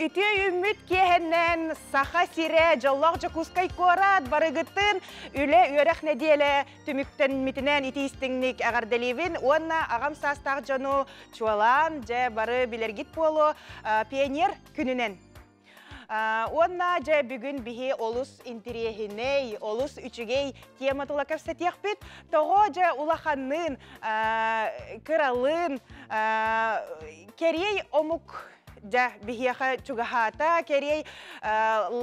Үтүө үүммүт киэһэннэн Саха сирэ, дьоллоох Дьокуускай куорат барыгытын үлэ үөрэх нэдиэлэ түмүктэммитинэн итии-истиҥник эҕэрдэлиибин уонна аҕам саастаах дьону чуолаан дьэ бары билэргит буолуо пионер күнүнэн. Уонна дьэ бүгүн биһи олус интириэһинэй, олус үчүгэй тема тула кэпсэтиэхпит. Тоҕо дьэ улаханныын, кыралыын кэриэй омук дьэ биһиэхэ чугаһаата кэриэй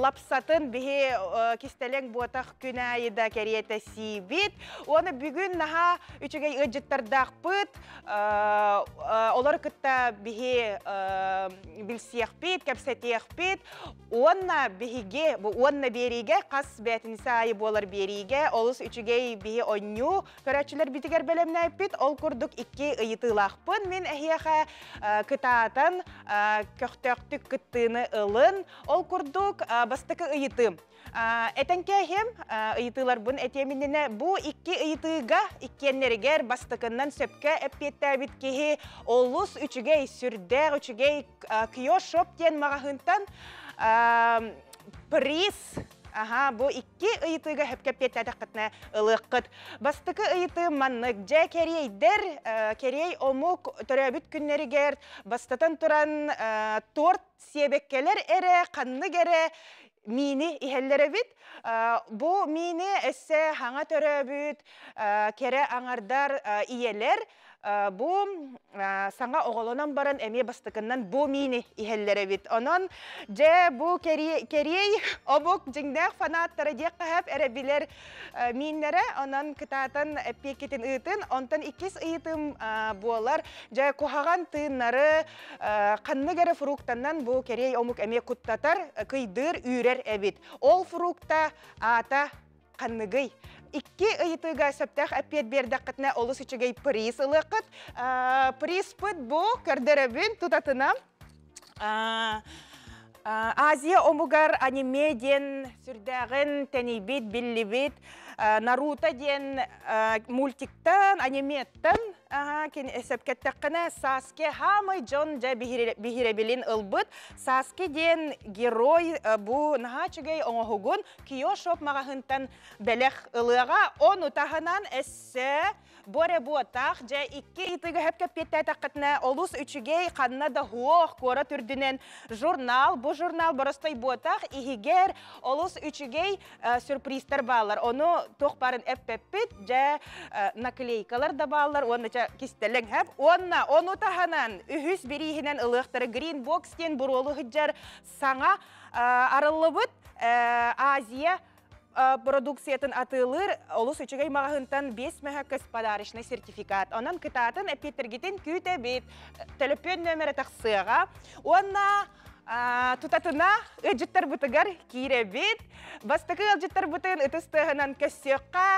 лапсатын биһи кистэлэҥ буотах күн аайы да кэриэтэ сиибит уонна бүгүн наһаа үчүгэй ыалдьыттардаахпыт олор кытта биһи билсиэхпит кэпсэтиэхпит уонна биһиги бу уонна биэриигэ хас бээтинсэ аайы буолар биэриигэ олус үчүгэй биһи онньуу Көрөөччүлэрбитигэр бэлэмнээппит ол курдук икки ыйытыылаахпын. Мин эһиэхэ кытаатан көхтөөхтүк кыттыыны ылын. Ол курдук бастакы ыйытыым. Этэн кээһиэм, ыйытыыларбын этиэм иннинэ бу икки ыйытыыга иккиэннэригэр бастакыннан сөпкө эппиэттээбит киһи олус үчүгэй, сүрдээх үчүгэй Киошоп диэн маҕаһыынтан приз Аха, бу икки ыйытыыга сөпкө эппиэттээтэххитинэ ылыаххыт. Бастакы ыйытыым маннык. Дьэ, кэриэйдэр, кэриэй омук төрөөбүт күннэригэр бастатан туран торт сиэбэккэлэр эрэ, ханнык эрэ миини иһэллэр эбит. Бу миини өссө хаҥа төрөөбүт кэрэ аҥардар ийэлэр Бу саҥа оҕолонон баран эмиэ бастакыннан бу миини иһэллэр эбит. Онон дьэ бу кэриэй омук дьиҥнээх фанаттара диэххэ сөп эрэ билэр мииннэрэ. Онон кытаатан эппиэккитин ыытын. Онтон иккис ыйытым буолар. Дьэ куһаҕан тыыннары ханнык эрэ фруктанан бу кэриэй омук эмиэ куттатар, кыйдыыр, үүрэр эбит. Ол фрукта аата Ханныгый? Икки ыйытыыга сөптөөх эппиэт биэрдэххитинэ олус үчүгэй приз ылыаххыт. Призпыт бу көрдөрөбүн тутатына. Азия омугар аниме диэн сүрдээҕин тэнийбит, биллибит Наруто диэн мультиктан, аниметтан сөпкөттөххүнэ Саске хаамай дьон дьэ биһирэбилин ылбыт. Саске диэн герой бу наһаа үчүгэй оҥоһугун Киошоп маҕаһыынтан бэлэх ылыаҕа. Ону таһынан эссе бу эрэ буотах, дьэ икки ыйытыыга сөп кэппиэттээтэххитинэ олус үчүгэй, ханна да суох куорат үрдүнэн журнал. Бу журнал боростой буотах, иһигэр олус үчүгэй сюрпризтар бааллар. Ону туох баарын эппэппит, дьэ наклейкалар да бааллар уонна чэ кистэлэҥ хэп. Уонна ону таһынан үһүс бирииһинэн ылыахтара Green Box диэн буруолу сылдьар саҥа арыллыбыт Азия продукциятын атыылыыр олус үчүгэй маҕаһыынтан 5 мөһөккөс подарочный сертификат. Онон кытаатын эппиэттэргитин күүтэбит. Төлөпүөн нөмерэ тахсыаҕа. Уонна тутатына ыалдьыттарбытыгар киирэбит. Бастакы ыалдьыттарбытын ытыс тыаһынан көссүөххэ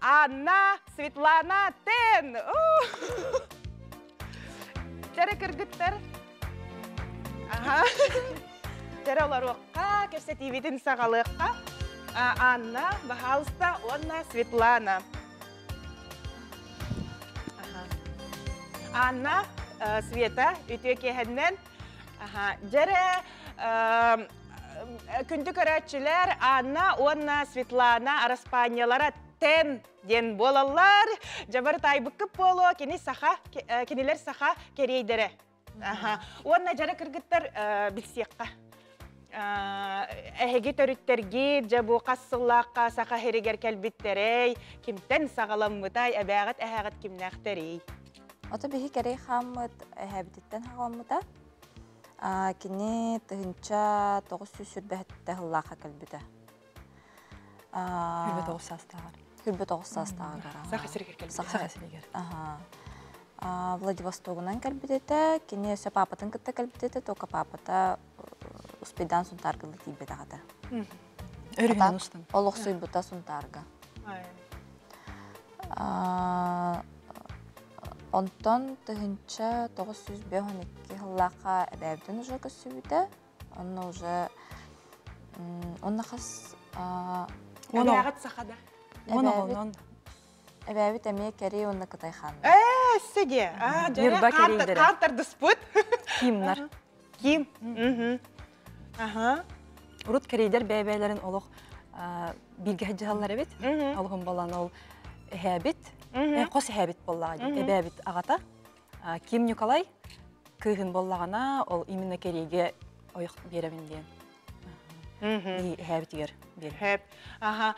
Анна, Светлана, Тен! Чэрэ кыргыттар. Аха. Чэрэ олоруохха, кэпсэтиибитин саҕалыахха. Анна, баһаалыста уонна Светлана. Анна, Света, үтүө киэһэннэн. Дьэрэ, күндү көрөөччүлэр Анна уонна Светлана араспаанньалара тен диэн буолаллар. Дьабар таайбыккыт буолуо, кини саха, кинилэр саха кэриэйдэрэ. Аха. Уонна дьара кыргыттар билсиэххэ. Эһиги төрүттэргит, дьэ бу хас сыллаахха саха сиригэр кэлбиттэрэй, кимтэн саҕаламмытай, эбээҕит эһээҕит кимнээхтэрий? Ото биһи кэрэй хааммыт эһээбититтэн хаҕаламмыта. Кини 1927 сыллаахха кэлбитэ. 29 саастааҕар. 29 саастааҕар. Саха сиригэр кэлбит. Саха сиригэр. Владивостогунан кэлбит этэ. Кини өссө паапатын кытта кэлбит этэ, только паапата успейдаан Сунтаарга тиийбэтэх этэ. Өрүһүнэн устан. Олохсуйбута Сунтаарга. Онтон 1952 сыллаахха эбээбитин уже көрсүбүтэ. Онно уже онно хас Эбээҕит сахада. Уон оҕонон. Эбээбит эмиэ Кэрий уонна Кытай хааннар. Ээ, өссө диэ. Аа, Ньурба кэрийдэрэ. Хаан тардыспыт. Кимнар. Ким. Аха. Урут кэрийдэр бэйэ-бэйэлэрин олох бииргэ сылдьыһаллар эбит. Олохун болан ол эһээбит, хос эһээбит буоллаҕа дии, эбээбит аҕата. Ким Николай кыыһын буоллаҕына, ол именно кэриэгэ ойох биэрэбин диэн. Эһээбитигэр биэрэр. Аха.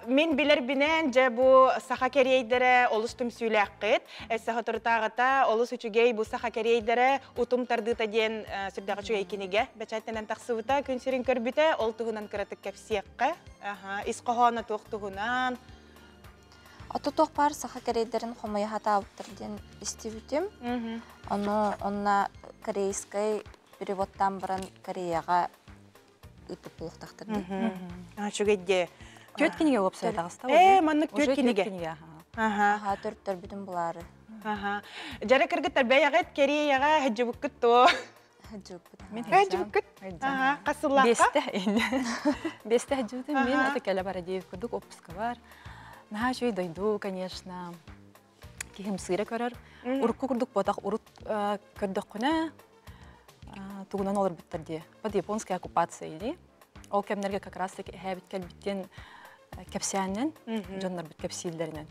Мин билэрбинэн, дьэ бу саха кэриэйдэрэ олус түмсүүлээххит. Өссө соторутааҕыта олус үчүгэй бу саха кэриэйдэрэ утум тардыыта диэн сүрдээх үчүгэй кинигэ бэчээттэнэн тахсыбыта, күн сирин көрбүтэ. Ол туһунан кыратык кэпсиэххэ. Аха. Ис хоһооно туох туһунан? Ото туох баар саха кэриэйдэрин хомуйа сатаабыттар диэн истибитим. Ону онно корейскай переводтаан баран Кореяҕа ыыппыт буолуохтаахтар дии. Үчүгэй дии. Түөрт кинигэ уопсай таҕыста. Ээ, маннык түөрт кинигэ. Аха. Аха, төрттөрбүтүн булаары. Аха. Дьара кыргыттар бэйэҕит Кореяҕа сылдьыбыккыт дуо? Сылдьыбыппыт. Мин Сылдьыбыккыт? Аха, хас сыллаахха? Биэстэ. Биэстэ сылдьыбытым. Мин ата кэлэ бара диэбит курдук отпуска бар. Наһаа үчүгэй дойду, конечно. Киһим сыыра көрөр. Урукку курдук буотах урут көрдөххүнэ тугунан олорбуттар дии. Под японской оккупацией дии. Ол кэмнэргэ как раз таки эһээбит кэлбиттэн кэпсээннэн, дьоннорбут кэпсииллэринэн.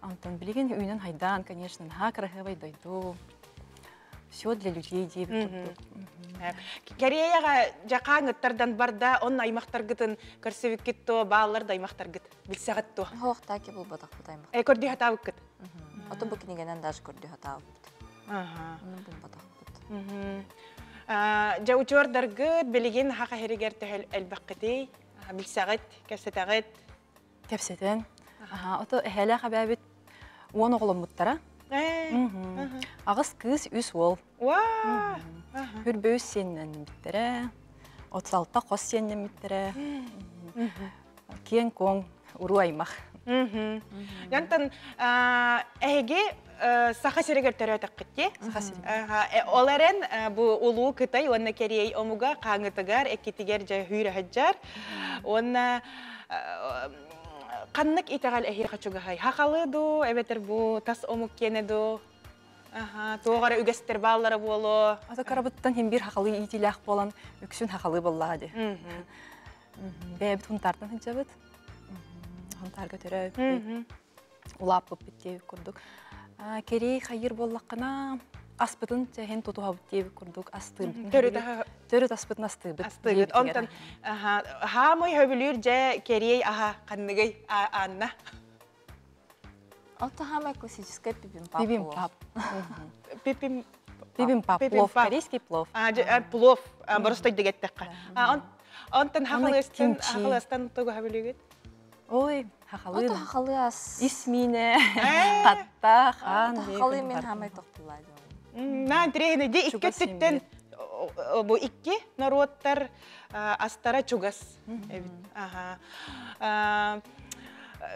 Антон билигин үүнэн хайдаан, конечно, наһаа кыраһыабай дойду. Все для людей диэбит курдук. Кореяҕа дьакааҥыттардан барда, онно аймахтаргытын көрсүбүккүт то, бааллар да аймахтаргыт билсэҕит то. Суох, таки булбатахпыт аймах. Э, көрдүү хатаабыккыт? Ото бу кинигэнэн даже көрдүү хатаабыппыт. Аха. Ону булбатахпыт. Дьэ учуордаргыт билигин хаха иһиригэр төһө элбэххитий? Билсэҕит, кэпсэтэҕит? Кэпсэтэн. Аха, ото эһээлээх эбээбит 10 оҕоломмуттара. Аҕыс кыыс, үс уол. Уа! Хүрбөүс сиэннэммиттэрэ, 36 хос сиэннэммиттэрэ. Киэҥ-куоҥ уруу аймах. Янтан эһиги Саха сиригэр төрөөтөххүт дии. Саха сиригэр. Ол эрэн бу улуу Кытай уонна Кэриэй омуга хааҥытыгар, эккитигэр дьэ хүүрэ сылдьар. Уонна ханнык итэҕэл эһиэхэ чугаһай? Хахалы дуу, эбэтэр бу тас омук киэнэ дуу? Аха, туох эрэ үгэстэр бааллара буолуо. Ата карабыттан хин бир хахалы иитилээх буолан үксүн хахалы буоллаҕа дии. Бэйэбит хунтаартан сылдьабыт. Хунтаарга төрөөбүппүт. Улааппыппыт диэбит курдук. Кэрий хайыр буоллаххына аспытын чэһин тутуһабыт диэбит курдук астыырбыт. Төрүт аспытын астыыбыт. Астыыбыт. Онтон хаамай хөбүлүүр дьэ кэриэй аха ханныгый Анна? Ото хаамай классическай пипимпап. Пипимпап. Пипим Пипимпап, плов, корейский плов. Плов, боростой дегеттэххэ. Онтон хахалыастан хахалыастан тугу хөбүлүүгүт? Ой, хахалы. Ото хахалы ас. Ис миинэ, хатта, хаан. Хахалы мен хамай тохтулаа На, интересно, ди икки өттүттэн бу икки норуоттар астара чугас эбит. Аха.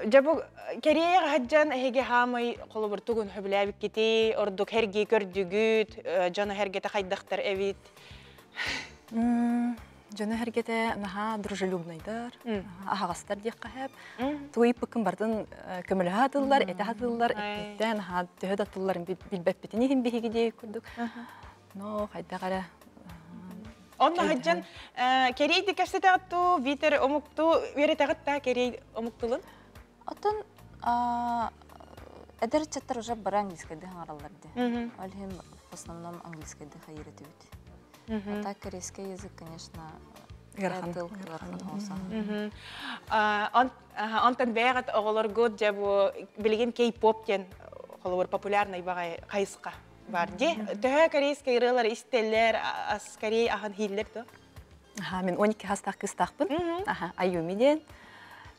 Дьэ бу Кореяҕа сылдьан эһиги хаамай холобур тугун сөбүлээбиккитий, ордук эргии көрдүгүт, дьоно эргэтэ хайдахтар эбит? Дьоно эргэтэ наһаа дружелюбнайдар, аһаҕастар диэххэ сөп. Тугу ыйыппыккын барытын көмөлөһө сатыыллар, этэ сатыыллар, эппиттэн наһаа төһө да тылларын билбэппитин иһин биһиги диэбит курдук. Но хайдах эрэ Онно сылдьан кэриэйди кэпсэтэҕит дуу, биитэр омуктуу үөрэтэҕит да кэриэй омук тылын? Оттон эдэр ыччаттар уже бары английскайдыы хаҥараллар дии. Ол иһин в основном английскайдыы хайыыр этибит. А так корейский язык, конечно, ыарахан. Тыл ыарахан оҕуса. Онтон бэйэҕит оҕолоргут дьэ бу билигин кей-поп диэн холобур популярный баҕай хайысха бар дии. Төһө корейскай ырыалары истэллэр, ас корей аһын иһиллэр дуо? Аха, мин 12 хастаах кыыстаахпын. Аха, Аюми диэн.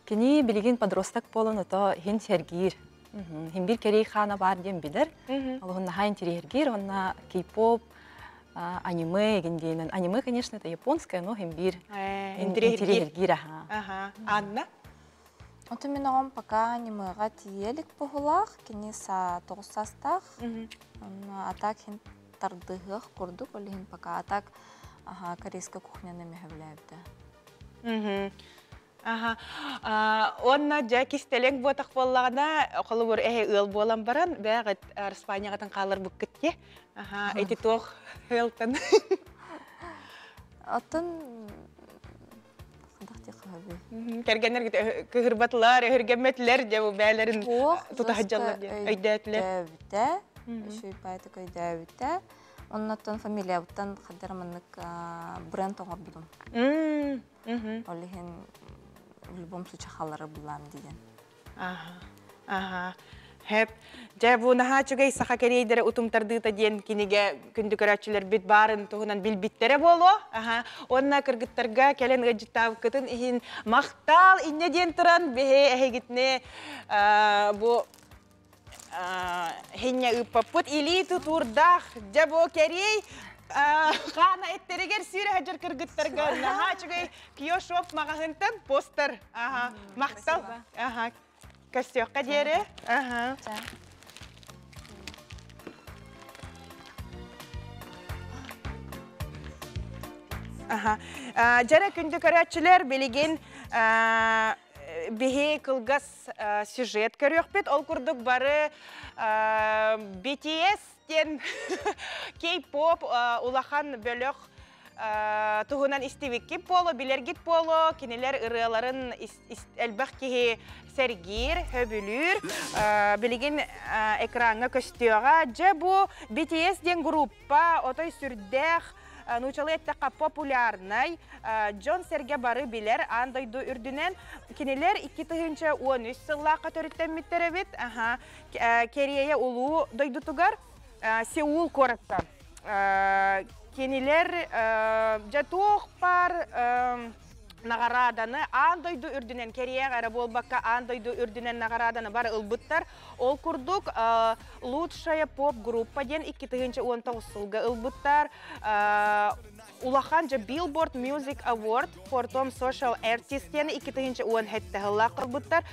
Кини билигин подросток буолан ото хин сэргиир. Хин бир кэрий хаана баар диэн билэр. Олуһун наһаа интириэһиргиир. Онна кей-поп, аниме эгин диэнэн. Аниме, конечно, это японское, но хин бир интириэһиргиир. Аха. Аха. Анна? Оту мин оҕом пока анимеҕа тиийэ илик быһыылаах. Кини 9 саастаах. Онно а так хин тардыһыах курдук, ол иһин пока а так аха, корейскай кухняны эмиэ сөбүлээбитэ. Аха. Уонна дьэ кистэлэҥ буотах буоллаҕына, холобур эһэ ыал буолан баран, бэҕэт Испанияҕытын хаалар буккут дии. Аха, ити туох ыалтан? Оттон хадах диэххэ Кэргэннэр кыһырбатылар, өһүргэммэтилэр дьэ бу бээлэрин тута сылдьаллар диэн өйдөөтүлэр. Өйдөөбүтэ, үчүгэй баайдык өйдөөбүтэ. Оннуттан фамилиябыттан хаддар маннык бренд оҥорбутум. Ол иһин в любом случае халлары булаам диэн. Аха. Аха. Хэп. Дьэ бу наһаа үчүгэй саха кэриэйдэрэ утум тардыыта диэн кинигэ күндү көрөөччүлэрбит баарын туһунан билбиттэрэ буолуо. Аха. Уонна кыргыттарга кэлэн ыалдьыттаабыккытын иһин махтаал инньэ диэн туран биһи эһигитини бу хинньэ ыыппаппыт илии тутуурдаах дьэ бу кэриэй хаана эттэригэр сүүрэ сылдьар кыргыттарга наһаа үчүгэй киошоп маҕаһыынтан постер аха махтал аха көрсүөххэ диэри аха Аха. Дьэрэ күндү көрөөччүлэр билигин биһи кылгас сюжет көрүөхпүт. Ол курдук бары BTS диэн кей-поп улахан бөлөх туһунан истибиккит буолуо, билэргит буолуо, кинилэр ырыаларын элбэх киһи сэргиир, хөбүлүүр. Билигин экраҥҥа көстүөҕэ. Дьэ бу BTS диэн группа отой сүрдээх нуучалыы эттэххэ популярнай, дьон-сэргэ бары билэр аан дойду үрдүнэн. Кинилэр 2013 сыллаахха төрүттэммиттэр эбит. Аха. Кэриэйэ улуу дойдутугар Сеул куоракка. Кинилэр дьэ туох баар наҕарааданы аан дойду үрдүнэн кэриэҕэ эрэ буолбакка аан дойду үрдүнэн наҕарааданы бары ылбыттар. Ол курдук лучшая поп-группа диэн 2019 сылга ылбыттар. Улахан же Billboard Music Award for Tom Social Artist диэн 2017 сыллаах ылбыттар.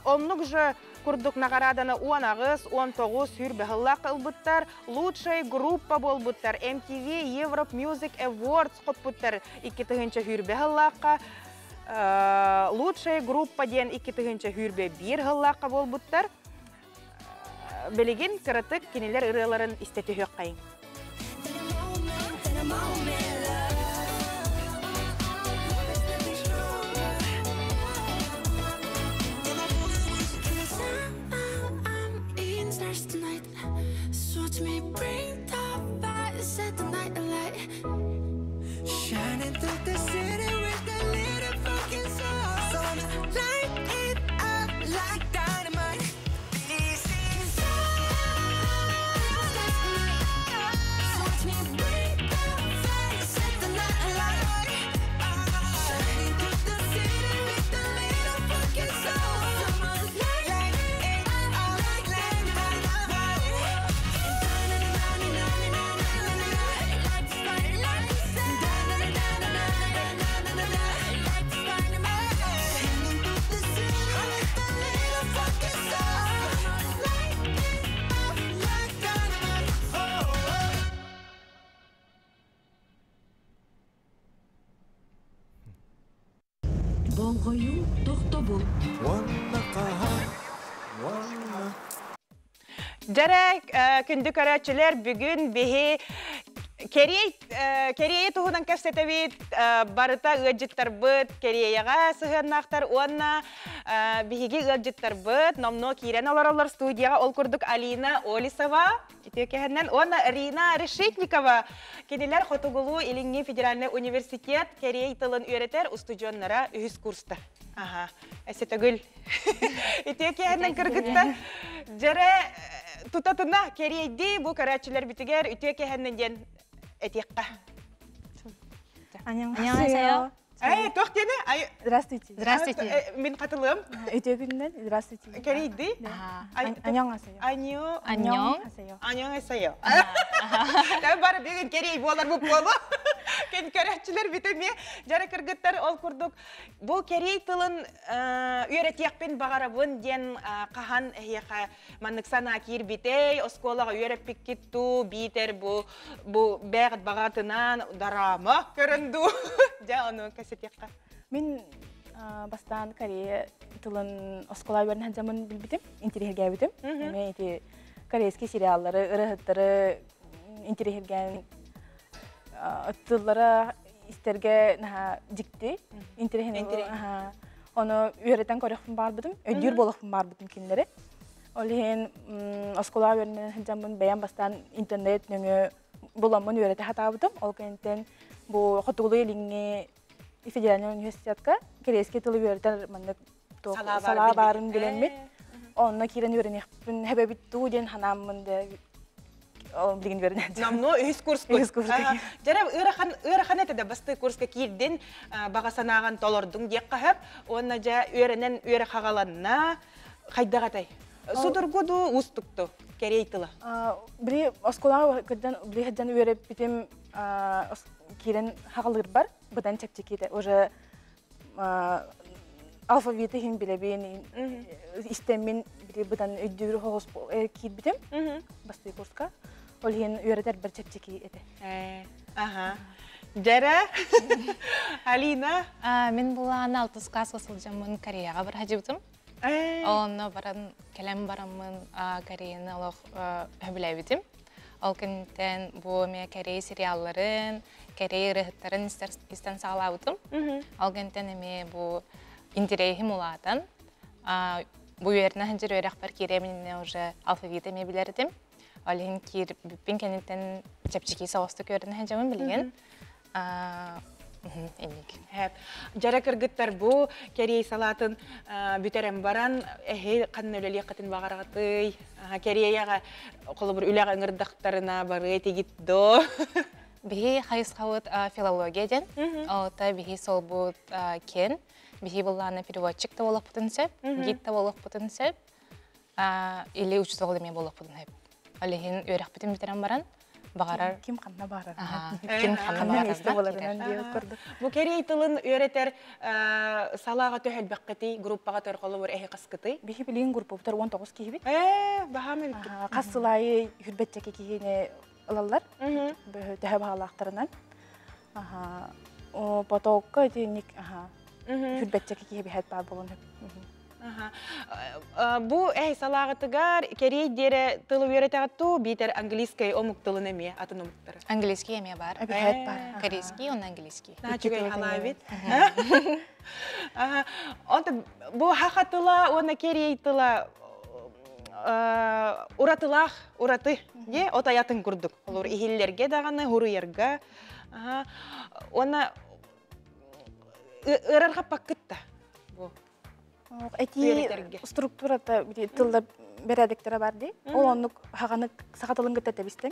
Оннук же курдук наҕарааданы 18, 19 сүүрбэ сыллаах ылбыттар. Лучшая группа буолбуттар. MTV Europe Music Awards хоппуттар 2020 сыллаахха. Лучшая группа диэн 2021 сыллаахха буолбуттар. Билигин кыратык кинилэр ырыаларын истэ түһүөххэйиҥ. Shining through the city with the little fucking soul. Light it up like dynamite. This is So watch me bring the fire, set the night alight. Shining through the city with the little fucking soul. Light it up like dynamite. Болҕойуу тохтобул. Дьэрэ күндү көрөөччүлэр бүгүн биһи Кэриэй Кэриэйэ туһунан кэпсэтэбит, барыта ыалдьыттарбыт Кэриэйэҕэ сыһыаннаахтар уонна биһиги ыалдьыттарбыт номнуо киирэн олороллор студияҕа ол курдук Алина Олисова үтүө кэһэннэн уонна Рина Решетникова кинилэр Хотугулуу Илиҥҥи федеральнай университет кэриэй тылын үөрэтэр устудьуоннара үһүс курстар. Аха, эссе төгүл. Үтүө киэһэнэн кыргыттар. Дьэрэ тутатына кэриэйдии бу көрөөччүлэрбитигэр үтүө киэһэнэн диэн этиэххэ. 안녕하세요. Эй, туох диэни? Ай, Здравствуйте. Здравствуйте. Мин хатылыам. Үтүө күнүнэн. Здравствуйте. Кэрийди. 안녕하세요. Аньо. 안녕하세요. 안녕하세요. Бары бүгүн кэрий буолар бу буолу. Кен көрөөччүлэр бүтүмэ дьара кыргыттар ол курдук бу кэрий тылын үөрэтиэхпин баҕарабын диэн хаһан эһиэхэ маннык санаа киирбитэй оскуолаҕа үөрэппиккит туу биитэр бу бу бэҕит баҕатынан дараама көрөн дуу дьэ ону кэсэтиэххэ. Мин бастаан Корея тылын оскуола үөрэнэн дьамын билбитим, интириһиргээбитим. Эми ити корейский сериаллары, ырыһыттары интириһиргээн. Тыллара истэргэ наһаа дьикти, интэриэһинэй. Ону үөрэтэн көрөхпүн баарбытым, өйдүүр буолуохпун баарбытым кинилэри. Ол иһин оскуолаҕа үөрэнэн сылдьаммын бэйэм бастаан интернет нөҥүө буламмын үөрэтэ сатаабытым. Ол кэнниттэн бу Хотугулуу-Илиҥҥи федеральнай университетка корейский тылы үөрэтэр маннык салаа баарын билэммит. Онно киирэн үөрэниэхпин хэбэбит дуу диэн санааммын да билигин үөрэнээччи. Номнуо үһүс курспут. Үһүс курска. Дьэрэ ыарахан ыарахан этэ да бастыы курска киирдин баҕа санааҕын толордуҥ диэххэ сөп. Уонна дьэ үөрэнэн үөрэх хаҕаланна. Хайдах этэй? Судургу дуу, уустукту? Кэрей тыла. Били оскуолаҕа кырдан били сылдьан үөрэппитим киирэн хаҕалыырбар быдан чэпчэки этэ. Уже алфавиты иһин билэбин, истэммин били быдан өйдүүр соҕус киирбитим бастыы курска. Ол иһин үөрэтэрбэр чэпчэки этэ. Аха. Дьэрэ, Алина. Мин булаана алтыс класска сылдьаммын Кореяҕа бар сылдьыбытым. Онно баран кэлэн бараммын Кореяны олох сөбүлээбитим. Ол кэнниттэн бу эмиэ Корея сериалларын, Корея ырыаһыттарын истэн саҕалаабытым. Ол кэнниттэн эмиэ бу интэриэһим улаатан, бу үөрэнэ сылдьар үөрэхпэр киириэм иннинэ уже алфавит эмиэ билэр этим. Ол иһин киирбиппин кэнниттэн чэпчэки соҕустук үөрэнэ сылдьабын билигин. Инник. Дьара кыргыттар бу кэриэй салаатын бүтэрэн баран эһи ханна үлэлиэххитин баҕараҕытый? Кэриэйэҕэ холобур үлэҕэ ыҥырдахтарына барыа этигит доо? Биһи хайысхабыт филология диэн. Ота биһи солбут кен. Биһи былаана переводчик да буолуохпутун сөп, гид да буолуохпутун сөп. Или учуутал эмиэ буолуохпутун сөп. Ол иһин үөрэхпитин бүтэрэн баран баҕарар ким ханна баарар ким ханна баарар Бу кэрий тылын үөрэтэр салааҕа төһө элбэххитий группаҕа төр холобур эһи хаскытый Биһи билигин группабытар 19 киһибит. Ээ, баһаам эбиккит. Хас сыл аайы хүрбэтчэки киһини ылаллар. Төһө баһаалаахтарынан. Потокка итинник хүрбэтчэки киһи биһэт баар буолан Бу эһи салааҕытыгар кэриэй диэрэ тылы үөрэтэҕит туу биитэр английскай омук тылын эмиэ атын омуктары? Английский эмиэ баар. Эбэһээт баар. Корейский уонна английский. Үчүгэй халаабит. Онто бу хаха тыла уонна кэриэй тыла уратылаах ураты дии от аятын курдук. Олор иһиллэргэ даҕаны хуруйарга. Уонна ыарарҕаппаккыт да бу Этии структурата тыллар бэрээдэктэрэ бар дии. Ол оннук хаҕаны саха тылын кытта тэбистиҥ.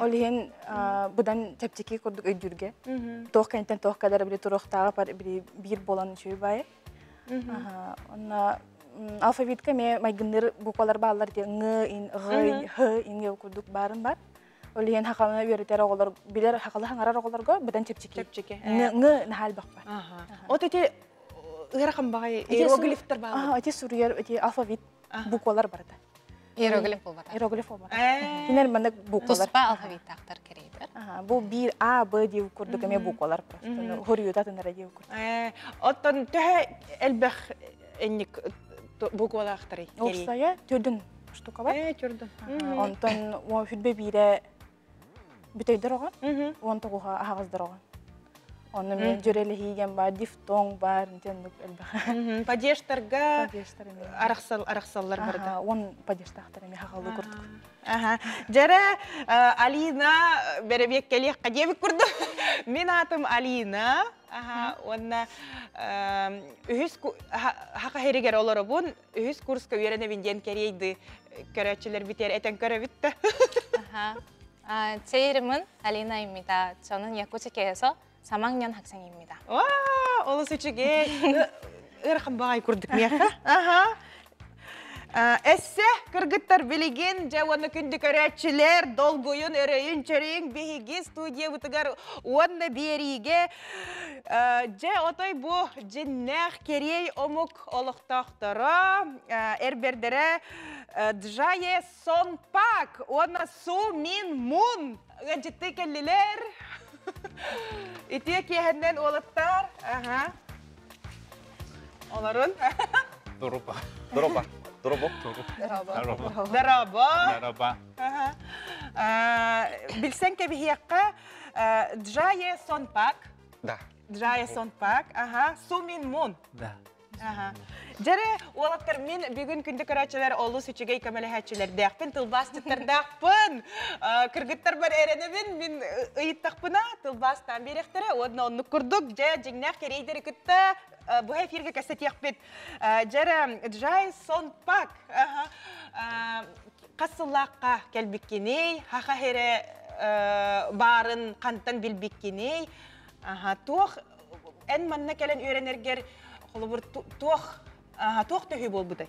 Ол иһин быдан чэпчэки курдук өйдүүргэ. Туох кэнниттэн туох кэлэр били туруохтааҕа бар били биир буолан үчүгэй баайы. Онно алфавитка эмиэ майгынныыр буквалар бааллар дии ҥ, ин, ҕ, һ, ин курдук баарын бар. Ол иһин хаханы үөрэтэр оҕолор билэр хахалы хаҥарар оҕолорго быдан чэпчэки. Чэпчэки. Ҥ наһаа элбэх бар. От ити ыарахан баҕайы иероглифтар бааллар. Ити суруйар ити алфавит буквалар барыта. Иероглиф буолбата. Иероглиф буолбата. Кинилэр маннык буквалар. Туспа алфавиттаахтар кэриэйтэр. Бу биир А, Б диир курдук эмиэ буквалар просто. Хоруйута тынара диир курдук. Оттон төһө элбэх энник буквалаахтарый? Уопсайа төрдүн штука бар. Төрдүн. Онтон хүрбэ биирэ бүтэйдэр оҕон, уон тоҕуһа аһаҕасдар оҕон. Онно мен дьүрэлэһиигэн бар, дифтонг бар, оннук элбэх. Падежтарга арахсал арахсаллар барда. Уон падежтаахтар эми хахалыы курдук. Дьэрэ Алина бэрэбиэккэлиэххэ диэбит курдук. Мин аатым Алина. Уонна үһүс хаха хэригэр олоробун, үһүс курска үөрэнэбин диэн кэриэйди көрөөччүлэр битэр этэн көрөбүт да. 제 이름은 알리나입니다. 저는 야쿠츠케에서 3학년 학생입니다. 와, олус үчүгэй. Ыарахан баҕай курдук миэхэ. Аха. Эссе кыргыттар билигин дьэ уонна күндү көрөөччүлэр долгуйун, өрөйүн, чөрүйүн биһиги студиябытыгар уонна биэриигэ дьэ отой бу дьиннээх кэриэй омук олохтоохторо эрбэрдэрэ Джае Сон Пак уонна Су Мин Мун ыалдьыттыы кэллилэр. Итиэ киэһэннэн уолаттар. Аха. Олорун. Дороба. Дороба. Дороба. Дороба. Дороба. Билсэн кэбиһиэххэ. Джае Сонпак. Да. Джае Сонпак. Ага. Сумин Мун. Да. Ага. Дьэрэ, уолаттар, мин бүгүн күндү көрөөччүлэр олус үчүгэй көмөлөһөөччүлэрдээхпин, тылбаасчыттардаахпын. Кыргыттарбар эрэнэбин, мин ыйыттахпына тылбаастаан биэриэхтэрэ. Уонна оннук курдук, дьэ, дьиҥнээх кэриэйдэри кытта быһа эфиргэ кэпсэтиэхпит. Дьэрэ, Джай Сон Пак. Хас сыллаахха кэлбиккиний, хаха эрэ баарын хантан билбиккиний, туох эн манна кэлэн үөрэнэргэр холобур туох туох төһүү буолбутай?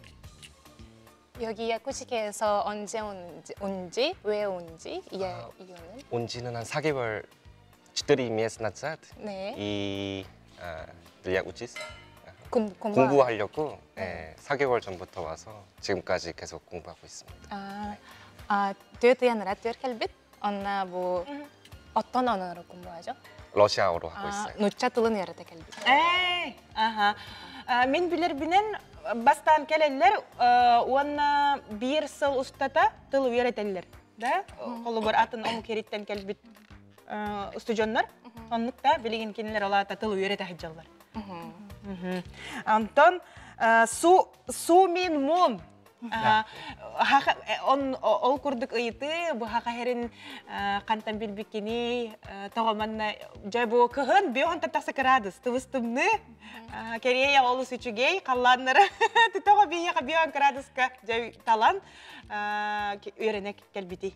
여기 야쿠츠크에서 언제 온지, 온지 왜 온지 이 이유는? 온 지는 한 4개월 4 месяца назад. 네. И для учиться. 공, 공부 공부하려고 네, 4개월 전부터 와서 지금까지 계속 공부하고 있습니다. 아, 아, түөрт ыйан түөр кэлбит. Онно бу оттон 언어로 공부하죠? 러시아어로 하고 있어요. Нуучча тылын үөрэтэ кэлбит. Эй, аха. Мин билэрбинэн бастаан кэлэллэр уонна биир сыл устата тыл үөрэтэллэр. Да? Холобур атын омук сириттэн кэлбит устудьуоннар. Оннук да билигин кинилэр олаата тыл үөрэтэ сылдьаллар. Антон Су Сумин Мун ол курдук ыйытыы бу хаха сирин хантан билбиккиний тоҕо манна дьэ бу кыһын биоһон тахса кыраадыс тыбыс-тымныы Корея олус үчүгэй халлааннара тоҕо биһиэхэ биоһон кыраадыска дьэ талан үөрэнэ кэлбитий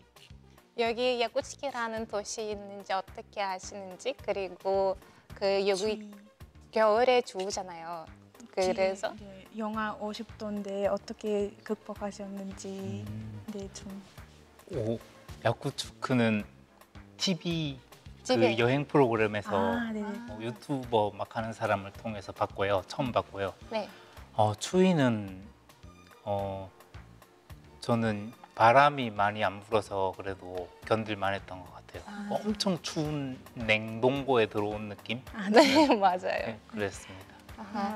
여기 야쿠츠키라는 도시 있는지 어떻게 아시는지 그리고 그 여기 겨울에 추우잖아요. 그래서 네, 영하 50도인데 어떻게 극복하셨는지 네, 좀 오, 야쿠츠크는 TV 그 집에. 여행 프로그램에서 아, 네네. 뭐 유튜버 막 하는 사람을 통해서 봤고요. 처음 봤고요. 네. 추위는 어, 저는 바람이 많이 안 불어서 그래도 견딜 만했던 것 같아요. 엄청 추운 냉동고에 들어온 느낌? 네, 맞아요. 네, 그랬습니다.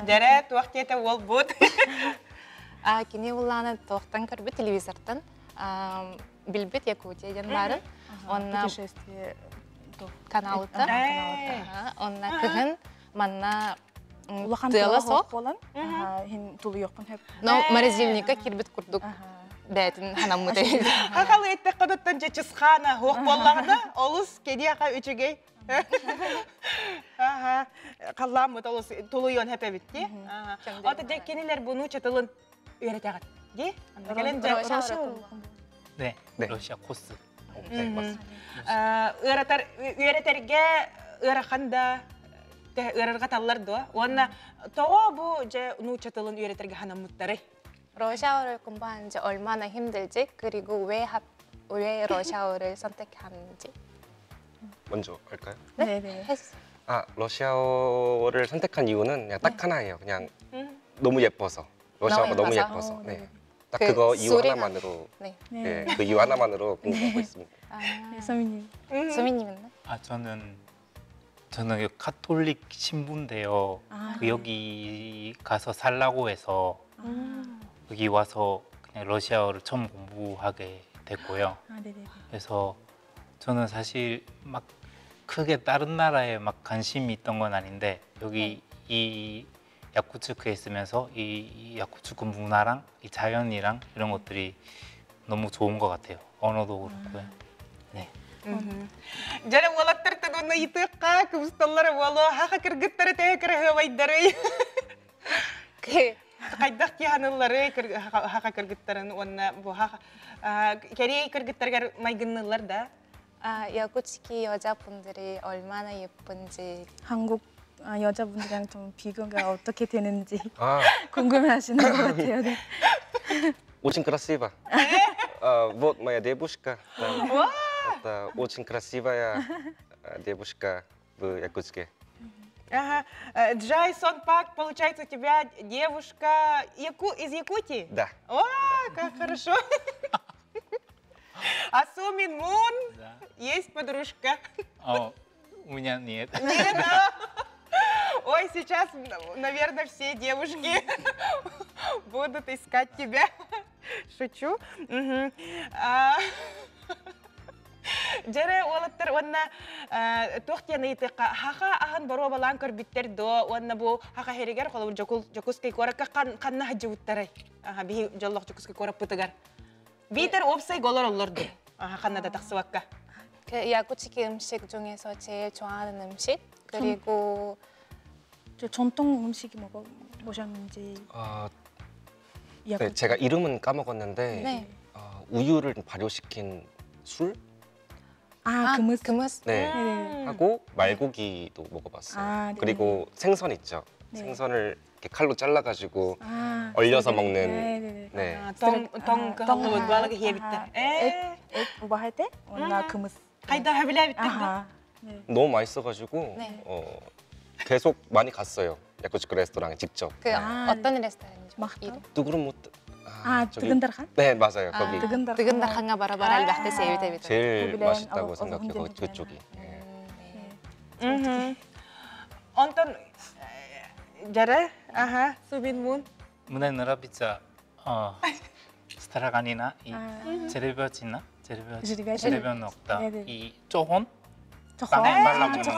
Дьэрэ, туох диэтэ уолбут? А кини улааны туохтан көрбүт телевизортан билбит Якутия диэн баарын. Онна путешествие каналыта. Э. Онна кыһын манна улахан тыала тыала суох. буолан хин тулуйуохпун сөп. Но морозильникка киирбит курдук бээтин ханаммыт. Хахалы эттэххэ дьэ чысхаана суох буоллаҕына олус кэриэхэ үчүгэй. Аха, халлааммыт олус тулуйуон сөп эбит дии. Ото дьэ кинилэр бу нуучча тылын үөрэтэҕит дии? Онно кэлэн дьэ 네, 네. 러시아 코스. 네, 맞습니다. Ыаратар үөрэтэргэ ыарахан да ыарырҕаталлар дуо? Уонна тоҕо бу дьэ нуучча тылын үөрэтэргэ ханаммыттарый? 러시아어를 공부하는지 얼마나 힘들지 그리고 왜, 합, 왜 러시아어를 선택하는지 먼저 할까요? 네, 네. 해주세요. 아, 러시아어를 선택한 이유는 그냥 딱 하나예요. 그냥 너무 예뻐서. 러시아어가 너무 너무 예뻐서? 예뻐서. 어, 네. 네. 딱 그 그 거 이유 소리가- 하나만으로 네. 네. 네, 그 이유 하나만으로 공부하고 있습니다. 아, 네, 서민님. 수민님은? 아, 저는 그 카톨릭 신부인데요. 아. 그 여기 가서 살라고 해서 여기 와서 그냥 러시아어를 처음 공부하게 됐고요. 아, 네, 네. 그래서 저는 사실 막 크게 다른 나라에 막 관심이 있던 건 아닌데 여기 이 야쿠츠크에 있으면서 이 야쿠츠크 문화랑 이 자연이랑 이런 것들이 너무 좋은 것 같아요. 언어도 그렇고요. 네. Дьэ, уолаттартан уонна ыйытыахха кыбысталлара буолуо хаха кыргыттары тэһэ кыраһыабайдары хайдах киһаныллары хаха кыргыттарын уонна бу хаха кэриэй кыргыттарыгар майгынныыллар да 아, 야쿠츠키 여자분들이 얼마나 예쁜지 한국 여자분들이랑 좀 비교가 어떻게 되는지 아, 궁금해하시는 것 같아요. 네. очень красиво. А, вот моя девушка. Там, это очень красивая девушка в Якутске. Ага. Джайсон Пак, получается, у тебя девушка Яку... из Якутии? Да. О, как хорошо. А Сумин Мун Да. есть подружка? 어, у меня нет. Нет, да? Ой, сейчас, наверное, все девушки будут искать тебя. Шучу. Мгм. А, Дьэрэ уолаттар уонна туох диэн ыйытыахха хаха аһын боруобалаан көрбүттэр дуо уонна бу хаха иһигэр холобур Дьокуускай куоракка ханна сылдьыбыттарай? Биһи дьоллоох Дьокуускай куораппытыгар. Биитэр уопсай голор оллорду. Ханна да тахсыбакка. 그 야쿠츠키 음식 중에서 제일 좋아하는 음식 그리고 저 전통 음식이 먹어보셨는지 아, 네, 야쿠 제가 이름은 까먹었는데 네. 우유를 발효시킨 술? 아, кымыс. кымыс. 네. 네. 하고 말고기도 먹어봤어요. 아, 네. 그리고 생선 있죠. 네. 생선을 이렇게 칼로 잘라가지고 아, 얼려서 먹는 네, 네, 네. 네. Тоҥ тоҥ тоҥ, кыһаллыбыт балыгы аха. Э, убаһа этэ уонна кымыс. Хайда хөбүлээбиттэр да? Аха. 네. 너무 맛있어가지고 네. 계속 많이 갔어요. 야쿠츠크 레스토랑에 직접. 그 아, 어떤 레스토랑이죠? Махтал. 이름? 뚜그름 못. 아, 저기- Тыгын Дархан? 네 맞아요. 거기 Тыгын Дархан. Тыгын Дархаҥҥа бара бара элбэхтэ сиэбит эбит. 제일 거기는 맛있다고 생각해요. 언제든지 그쪽이. 예. 네. Онтон дьэрэ, аха, Субин Мун. Мне нравится страганина и жеребятина, Жеребятина. жеребенокта 네네. 이 쪼혼 Чохон. 땅에 발라먹는 거 있죠.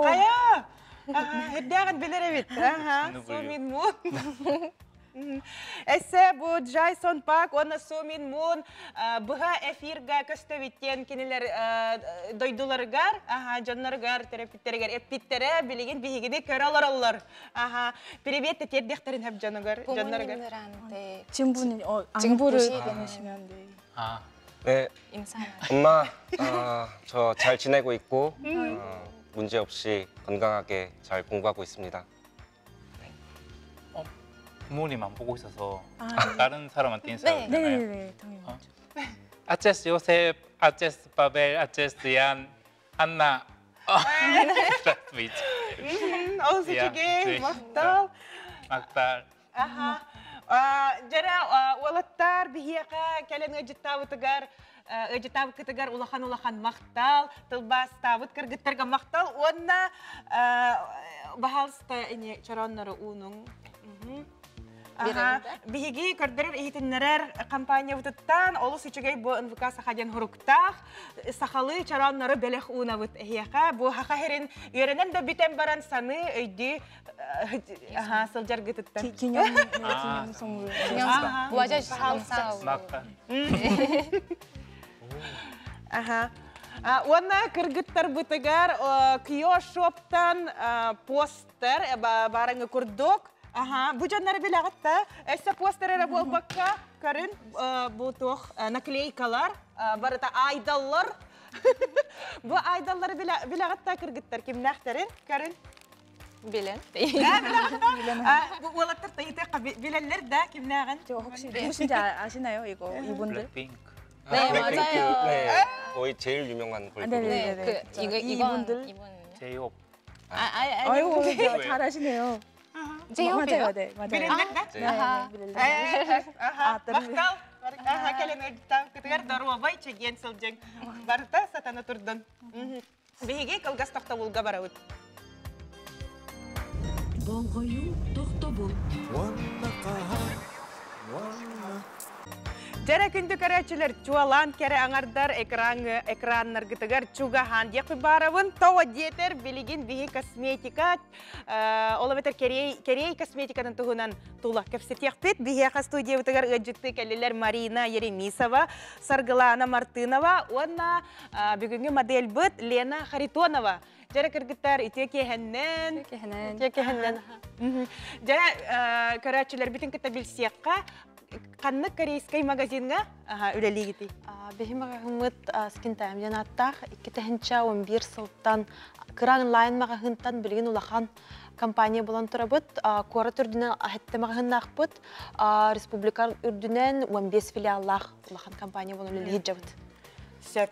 Хайа! Аха, үрдээҕин билэр эбит. Аха, Сину булью. Сумин Мун. Эссе бу Джайсон Пак, уонна Сумин Мун быһа эфирга көстөбүттен кинилер дойдуларыгар, аха, дьоннорыгар, төрөппүттэригэр эппиттэрэ, билигин биһигини көрө олороллор. Аха, привет тиэрдиэхтэрин сөп дьонугар, дьоннорыгар. 부모님들한테 친분이 지금 안부를 보시는 보내시면 네. 아, 네 인사. 엄마 저 잘 지내고 있고 문제 없이 건강하게 잘 공부하고 있습니다. 부모님 안 보고 있어서 아, 다른 사람한테 인사해도 네. 되나요? 네, 네, 네. 당연히. 어. Отец Йосеф, отец Павел, отец Ян, Анна. Здравствуйте. Ол үчүгэй, махтал. Махтал. Аха. Дьэрэ уолаттар биһиэхэ кэлэн ыалдьыттаабытыгар ыалдьыттаабыккытыгар улахан улахан махтал, тылбаастаабыт кыргыттарга махтал уонна баһаалыста ини чорооннору уунуҥ. Аха. Биһиги көрдөрөр иһитиннэрэр компаниябытыттан олус үчүгэй бу НВК Саха диэн суруктаах сахалыы чорооннору бэлэх уунабыт эһиэхэ. Бу хаха сирин үөрэнэн да бүтэн баран саныы өйдүү аха сылдьаргытыттан. 기념 아. 기념 선물. Аха. 와주셔서 감사하고. Махтал. Аха. Уонна кыргыттарбытыгар Кио Шоптан постер баарыҥҥы курдук. Аха, бу дьоннору билэҕит да. Өссө постер эрэ буолбакка көрүн бу туох наклейкалар, барыта айдоллар. Бу айдоллары билэҕит да кыргыттар кимнээхтэрин көрүн. Билэн. Бу уолаттар ыйытыахха билэллэр да кимнээҕин. 저 혹시 누구신지 아시나요? 이거 이분들? 블랙핑크. 네, 블랙핑크, 맞아요. 네, 거의 제일 유명한 걸그룹. 네, 네, 네, 그 저 이거 이건 이분들? 이분은요? 제이홉. 아, 아니 아니. 아이고, 왜? 잘하시네요. 제이홉이요? 맞아요, 네, 맞아요. Билэллэр да? 네. Аха. 네, Аха, А, тарбы. махтал. Аха, кэлэн ыалдьыттаабыккытыгар доруобай чэгиэн сылдьыҥ. Барыта сатана турдун. Биһиги кылгас тохтобулга барабыт. Болҕойуу тохтобул. Дьэрэ күндү көрөөччүлэр чуолаан кэрэ аҥардар экран экраннаргытыгар чугаһаан диэхпин баҕарабын тоҕо диэтэр билигин биһи косметика ол эбэтэр кэриэй кэриэй косметикатын туһунан тула кэпсэтиэхпит биһиэхэ студиябытыгар ыалдьыттыы кэллилэр Марина Еремисова, Саргылана Мартынова уонна бүгүҥҥү модельбыт Лена Харитонова. Дьэрэ кыргыттар үтүө киэһэннэн. Үтүө киэһэннэн. Дьэ көрөөччүлэрбитин кытта билсиэххэ ханнык корейскай магазиҥҥа үлэлиигитий? Биһи маҕаһыыммыт Skin Time диэн ааттаах 2011 сылтан кыра онлайн маҕаһыынтан билигин улахан компания буолан турабыт. Куорат үрдүнэн сэттэ маҕаһыыннаахпыт. Республика үрдүнэн 15 филиаллаах улахан компания буолан үлэлии сылдьабыт. Сөп.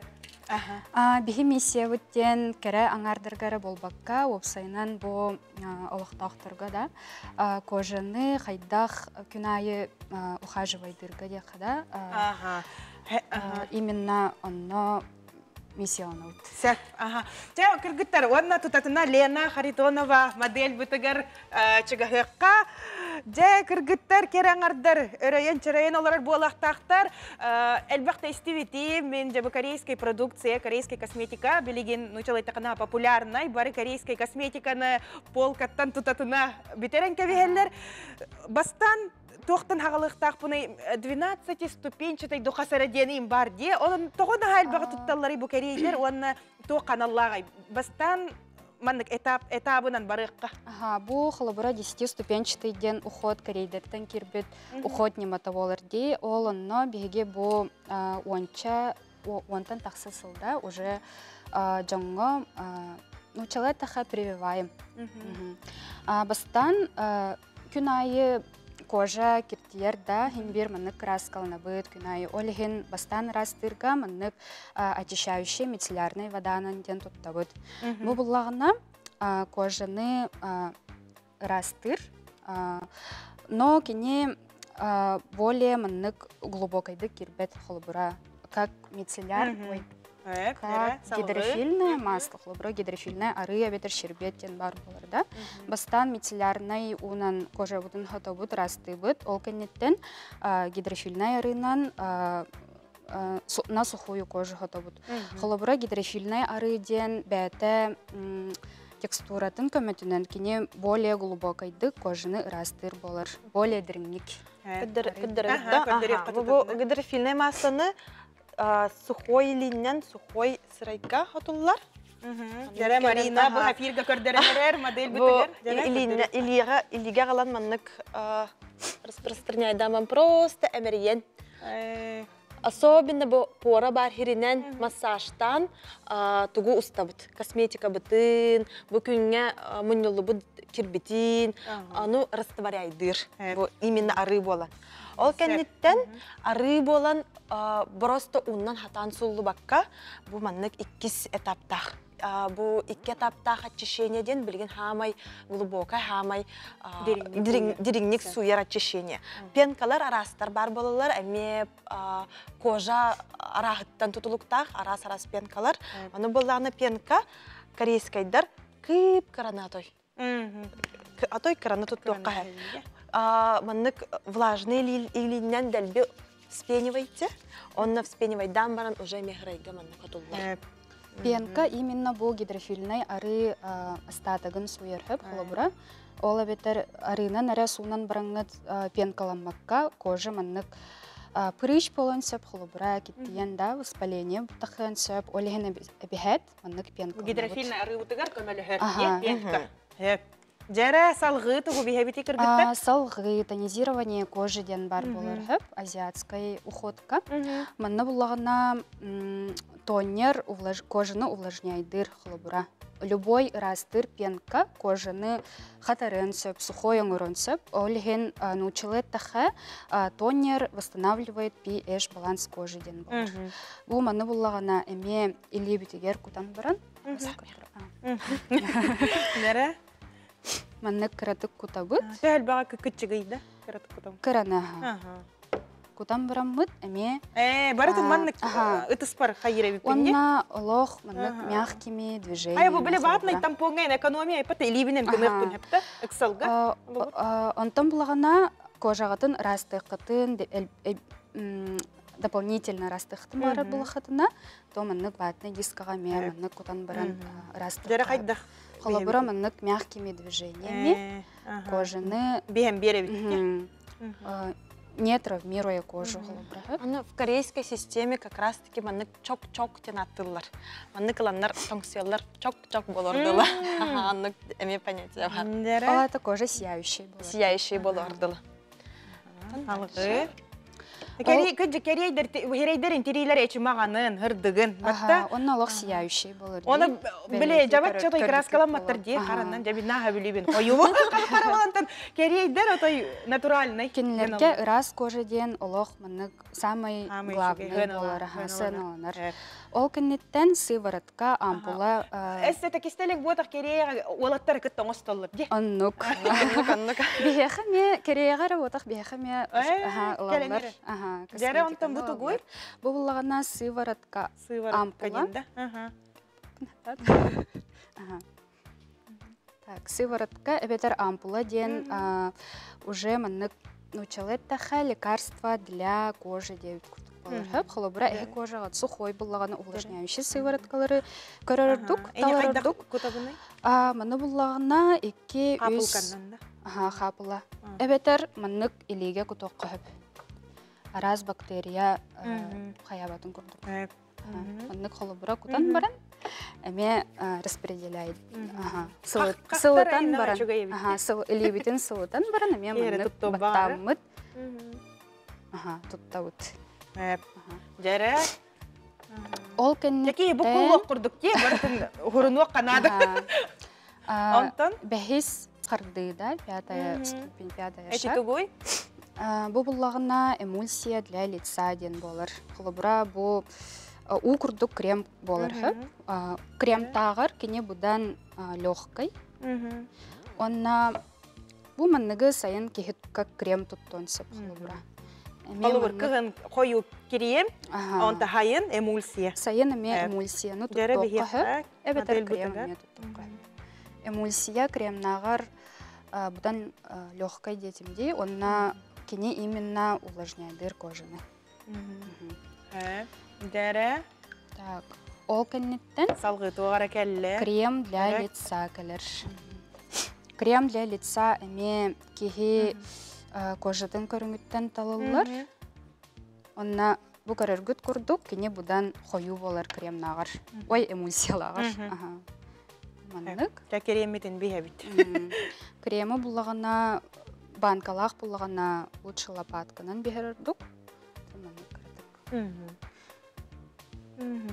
Аха. Биһи миссиябыт диэн кэрэ аҥаардарга эрэ буолбакка, уопсайынан бу олохтоохторго да кожаны хайдах күн аайы ухаживайдыырга диэххэ да именно онно миссияланабыт. Сөп. Аха. Чэ, кыргыттар, уонна тутатына Лена Харитонова модель бытыгар чыгаһыахха. Дьэ, кыргыттар, кэрэ аҥардар, өрөйөн-чөрөйөн олорор буолахтаахтар. Элбэх истибитим, мин дьэ бу корейскай продукция, корейскай косметика, билигин нуучалайтахына популярнай, бары корейскай косметиканы полкаттан тутатына бүтэрэн кэбиһэллэр. Бастаан туохтан хаҕалыахтаахпыный 12 ступенчатай духасара диэн им бар дии. Онон тоҕо наһаа элбэҕи тутталларый бу кэриэйдэр уонна туох ханаллааҕай? Бастаан маннык этап этабынан барыахха. Аха, бу холобура 10 ступенчатый диэн уход корейдертэн киирбит уход ньымата буолар дии. Ол онно биһиги бу уонча уонтан тахса сылда уже дьоҥҥо нууччалыы таха прививаем. Бастаан күн аайы кожа киртийэр да, хин биир маннык краскаланабыт күн аайы. Ол иһин бастаан ыраастыырга маннык очищающий мицеллярный воданан диэн туттабыт. Бу буллаҕына кожаны ыраастыыр, но кини более маннык глубокайдык кирбет холобура как мицелляр, ой, как гидрофильное масло, холобура гидрофильное арыы эбэтэр щербет диэн баар буолар да. Бастаан мицеллярнай уунан кожабытын хотобут, ыраастыыбыт, ол кэнниттэн гидрофильнай арыынан на сухую кожу хотобут. Холобура гидрофильнай арыы диэн бэйэтэ текстуратын көмөтүнэн кини более глубокайдык кожаны ыраастыыр буолар, более дириҥник. Бу гидрофильный масланы сухой илииннэн сухой сырайга хотуллар. Дьэрэ Марина бу эфирга көрдөрөнөрөр модель бытыгар. Илиэҕэ илигэ галан маннык распространяйдаман просто эмэриен. Особенно бу пора бар хиринен массажтан тугу устабыт. Косметика бытын, бу күҥҥэ мунньуллубут кирбитин, аны растворяйдыр. Бу именно арыы буолан. Ол кэнниттэн арыы буолан просто уннан хатан суллубакка бу маннык иккис этаптаах. Бу икки этаптаах очищение диэн билигин хаамай глубокай хаамай дириҥник сууйар очищение. Пенкалар араастар бар болалар, эме кожа арааһыттан тутулуктаах араас-араас пенкалар. Аны боллааны пенка корейскайдар кып кыранатой. Атой кыраны туттуохха Маннык влажный илииннэн дэлби вспенивайте. Онно вспенивайдан баран уже мехрайга маннык отуллар. Пенка именно бу гидрофильный ары остатогын сууйар хөп холобура. Ол эбэтэр арыынан эрэ суунан бараҥҥыт пенкаламмакка кожа маннык прыщ болон сөп холобура киттиен да воспаление тахыан сөп ол иһин эбиһэт маннык пенка. Гидрофильный арыыбытыгар көмөлөһөр пенка. Дьэрэ салгыы тугу биһэбити кыргыттар? Салгыы тонизирование кожи диэн бар болар хөп азиатскай уходка. Манна буллаҕына тонер кожаны увлажняйдыр холобура. Любой ырастыр пенка кожаны хатарын сөп, сухой оҥорон сөп. Ол иһин научилы таха тонер восстанавливает pH баланс кожи диэн болар. Бу манна буллаҕына эмиэ илиибитигэр кутан баран. Нэрэ? Маннык кыратык кутабыт. Төһөлбөҕө кыккытчыгыйда кыратык кутам. Кыраны. Кутан бараммыт эмиэ. Барытын маннык ытыспар хайыр эбиппин. Онна олох маннык мягкими движениями. Ай, бу биле ватный тампоҥҥа экономия ипата илиибинен гыныахпын хепте ыксалга. Онтон булагана кожаҕытын ырастыаххытын дополнительно ырастыаххытын баар булахатына, то маннык ватный дискаҕа эмиэ маннык кутан баран ырастыахха. Дьэрэ хайдах? Холобура маннык мягкими движениями кожаны биһэн биэрэбит. Не травмируя кожу холобура. Аны в корейской системе как раз таки маннык чок-чок тен аттылар. Маннык ыланнар тоҥсуяллар чок-чок болордула. Аннык эме понятие бар. Ол это кожа сияющая болор. Сияющая болордула. Алгы. Кэрийдер херейдер интириилер эчи маганын, хырдыгын. Батта. Онно олох сияющий болор. Оны биле жабат чотой краскаламматтар дии хараннан жабина хабилибин. Ойубу карабалантан. Онтон кэриэйдэр отой натуральный. Кинилэргэ ыраас кожа диэн олох маннык самый главный буолар, сыаналанар. Ол кэнниттэн сыворотка, ампула... Эссе кистелик буотах кэриэйэҕэ уолаттары кытта оҥостоллор дии. Оннук. Оннук. Биһиэхэ эмиэ кэриэйэҕэ эрэ буотах биһиэхэ эмиэ ылаллар. Дьэрэ онтон бу тугуй? Бу буллаҕына сыворотка, ампула. Так, сыворотка эбэтэр ампула диэн уже маннык нууччалыы эттэххэ лекарство для кожи диэбит курдук буолар. Хөп, холобура эһи кожаҕа сухой буллаҕына увлажняющий сывороткалары көрөр ордук, талар ордук. Маны буллаҕына 2-3 хаапыла. Эбэтэр маннык илиигэ кутуохха хөп. Араас бактерия хайаабатын курдук. Маннык холобура кутан баран, эмиэ распределяет. Сылытан баран, илиибитин сылытан баран, эмиэ маннык баттааммыт туттабыт. Дьэрэ. Ол кэнниттэн... Такие бу куллуох курдук дии, барытын хурунуох канада. Онтон? Бэһис хардыыда, пятая ступень, пятая Эти шаг. тугуй? Бу буллаҕына эмульсия для лица диэн буолар. Холобура, бу уу курдук крем буолар. Крем тааҕар кини будан легкой. Онна бу манныгы сайын киһи как крем туттуон сөп холобура. Холобур кыһын хойуу кирием, онта хайын эмульсия. Сайын эмиэ эмульсияны туттуохха сөп, эбэтэр крем эмиэ туттуохха сөп. Эмульсия кремнааҕар будан легкой диэтим дии, онна кини именно увлажняйдыр кожаны. Дэрэ. Так, ол кэнниттэн салгыы туоҕара кэллэ. Крем для лица кэлэр. Крем для лица эмиэ киһи кожатын көрүҥүттэн талыллар. Онна бу көрөргүт курдук кини будан хойуу буолар кремнааҕар. Ой, эмульсиялааҕар. Маннык. Ча креммитин биһэбит. Крема буллаҕына банкалаах буллаҕына лучше лопатканан биһэр ордук. Маннык кыратык.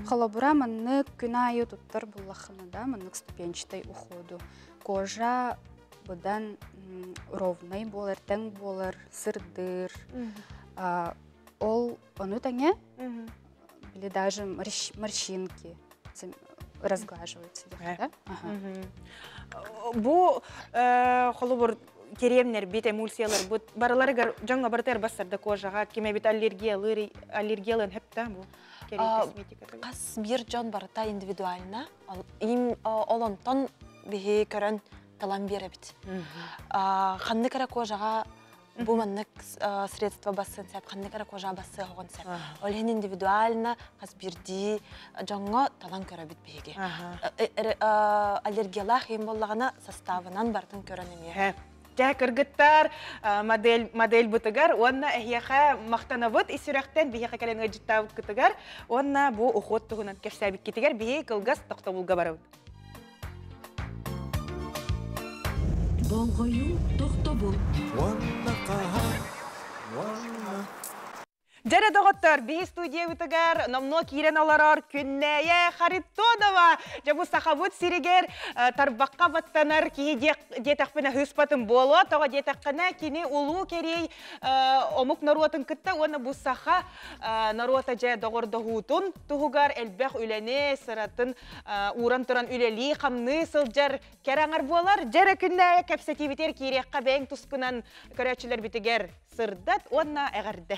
Холобура маннык күн аайы туттар буллаххына да, маннык ступенчатай уходу. Кожа быдан ровнай буолар, тэҥ буолар, сырдыыр. Ол ону тэҥэ или даже морщинки разглаживаются, да? Бу холобур кириэмнэрбит, эмульсияларбыт барыларыгар дьоҥҥо барытыгар бассарда кожаҕа ким эбит аллергиялыыр аллергиялыан хөп бу Хас биир дьон барыта индивидуально. Им ол онтон биһи көрөн талан биэрэбит. Ханнык эрэ кожаҕа бу маннык средство бассын сеп, ханнык эрэ кожа бассыа оҕон сеп. Ол иһин индивидуально хас биирдии дьоҥҥо талан көрөбүт биһиги. Аллергиялаах им боллаҕына составынан барытын көрөн эмиэ. Дьэ, кыргыттар, модель, модель бытыгар уонна эһиэхэ махтанабыт ис сүрэхтэн биһиэхэ кэлэн ыалдьыттаабыккытыгар уонна бу уход туһунан кэпсээбиккитигэр биһи кылгас тохтобулга барабыт. Болҕойуу тохтобул. Уонна хаһан, уонна Дьэрэ доҕоттор, биһи студиябытыгар номнуо киирэн олорор Күннээйэ Харитонова. Дьэ бу сахабыт сиригэр тарбахха баттанар киһи диэтэхпинэ ыспатын буолуо. Тоҕо диэтэххинэ кини улуу кэриэй омук норуотун кытта уонна бу саха норуота дьэ доҕордоһуутун туһугар элбэх үлэни, сыратын ууран туран үлэлии-хамныы сылдьар кэрэ аҥар буолар. Дьэрэ Күннээйэ кэпсэтиибитигэр киириэххэ бэйэҥ тускунан көрөөччүлэрбитигэр сырдат уонна эҕэрдэ.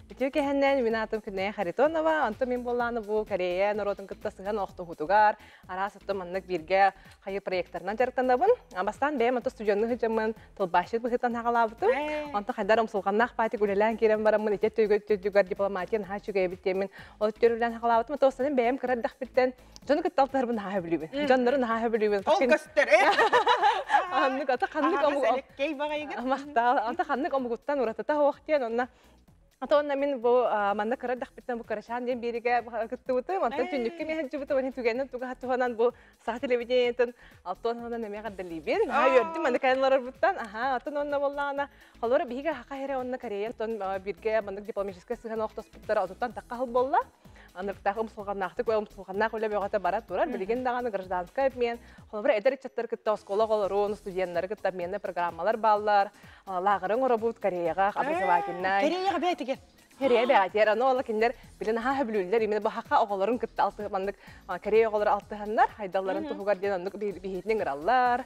Үтүө кэһэннэн мин аатым Күннэйэ Харитонова, онтон мин буоллааны бу Корея норуотун кытта сыһан охтуһутугар, араас оттон маннык бииргэ хайы проекттарынан дьарыктанабын. Бастаан бэйэм ото студенны сылдьаммын тылбаасчыт быһыытынан хаҕалаабытым. Онтон хайдар умсулҕаннаах паатик үлэлээн киирэн бараммын ити өттүгэр дипломатия наһаа үчүгэй эбит диэммин ол өттүгэр үлэлээн хаҕалаабытым. Ото останым бэйэм кыра эрдэхпиттэн дьону кытта алтыһарбын наһаа сөбүлүүбүн. Дьоннору наһаа сөбүлүүбүн. Ол көстөр, э? Аннык ата ханнык омук Элэккэй баҕайыгын. Махтаал. Ата ханнык омугуттан уратыта суох диэн онно Ата онно мин бу манна кыра эрдэхпиттэн бу Карашан диэн биэригэ кыттыбытым. Онтон түннүккэ миэхэ сылдьыбытым. Онон түгэнин туга туһанан бу саха телевидениетын алтон туһанан эмиэ эҕэрдэлиибин. Наһаа үөрдүм манна кэлэн олорорбуттан. Аха, оттон онно буоллаҕына, холобура биһиги хаха эрэ онно Корея оттон бииргэ маннык дипломатическай сыһыан олохтоспуттара отуттан тахха сыл буолла. Анырыктаах умсулҕаннаахтык умсулҕаннаах үлэ бөҕөтө бара турар. Билигин даҕаны гражданскай обмен, холобура эдэр ыччаттар кытта оскуола оҕолорун, студеннары кытта обменный программалар бааллар. Лааҕырын оҥоробут Кореяҕа образовательнай. Кореяҕа бэйэтигэр. Корея бэйэтигэр. Аны ол кинилэр билин наһаа сөбүлүүллэр. Именно бу хаха оҕолорун кытта алтыһы маннык Корея оҕолоро алтыһаннар хайдалларын туһугар диэн оннук биһиитин ыҥыраллар.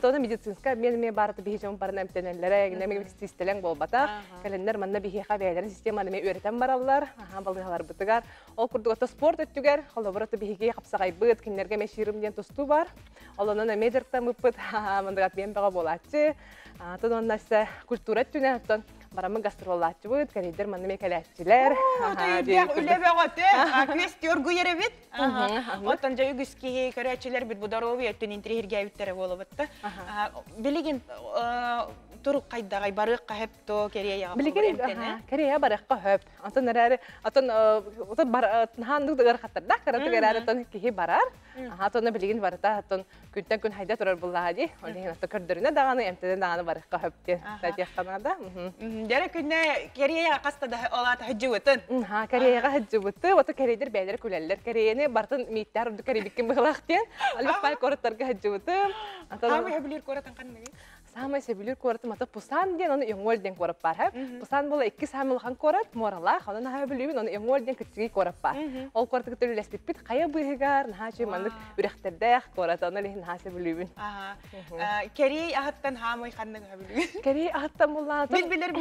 Тоҕо медицинскэй обмен эмиэ баарыта биһи дьон баран эмтэнэллэрэ, эмиэ систэлэҥ буолбатах. Кэлэннэр манна биһиэхэ бэйэлэрин системаны эмиэ үөрэтэн бараллар. Балыыһаларбытыгар. Ол курдук ото спорт өттүгэр, холобур, ото биһиги хапсаҕайбыт, кинилэргэ эмиэ ширм диэн тустуу бар. Ол онон эмиэ дьарыктаммыппыт, мандыгат биэн бөҕө буолааччы. Атын онно өссө культура өттүнэн оттон бараммыт гастроллааччыбыт, кэлэйдэр манна эмиэ кэлээччилэр. Үлэ бөҕөтө, күөс оргуйар эбит. Оттон дьэ үгүс киһи көрөөччүлэр бит бу доруобуйа өттүн интириһиргээбиттэрэ буолабытта. Билигин турук хайдаҕай барыахха хөп то Кореяҕа Билигин Корея барыахха хөп. Атын эрээри атын атын бар хааннык да ыарахаттардаах кыратык эрээри атын киһи барар. Аха билигин барыта атын күнтэн күн хайда турар буллаха дии. Ол иһин ата көрдөрүнэ даҕаны, эмтэнэ даҕаны барыахха хөп диэн диэххэ наада. Дьэрэ күннэ Кореяҕа хаста да олаата хыдьыбытын. Ха, Кореяҕа хыдьыбыты, ото корейдер бэйэлэрэ күлэллэр. Кореяны бартын мииттээр ордук корейбиккин быһылаах диэн. Албах куораттарга хыдьыбытым. Хаамай хөбүлүүр куоратын ханныгый? Саамай сөбүлүүр куоратым ата Пусан диэн, оны Йоҥуол диэн куорат баар. Пусан буола икки саамай улахан куорат, муоралаах, онон наһаа сөбүлүүбүн, оны Йоҥуол диэн кыччыгый куорат баар. Ол куораты кытта үлэлэспиппит хайа быыһыгар, наһаа үчүгэй маннык үрэхтэрдээх куорат, оны илиһин наһаа сөбүлүүбүн. Кэрий аһыттан хаамай ханнык сөбүлүүгүн? Кэрий аһыттан буллаатым. Мин билэр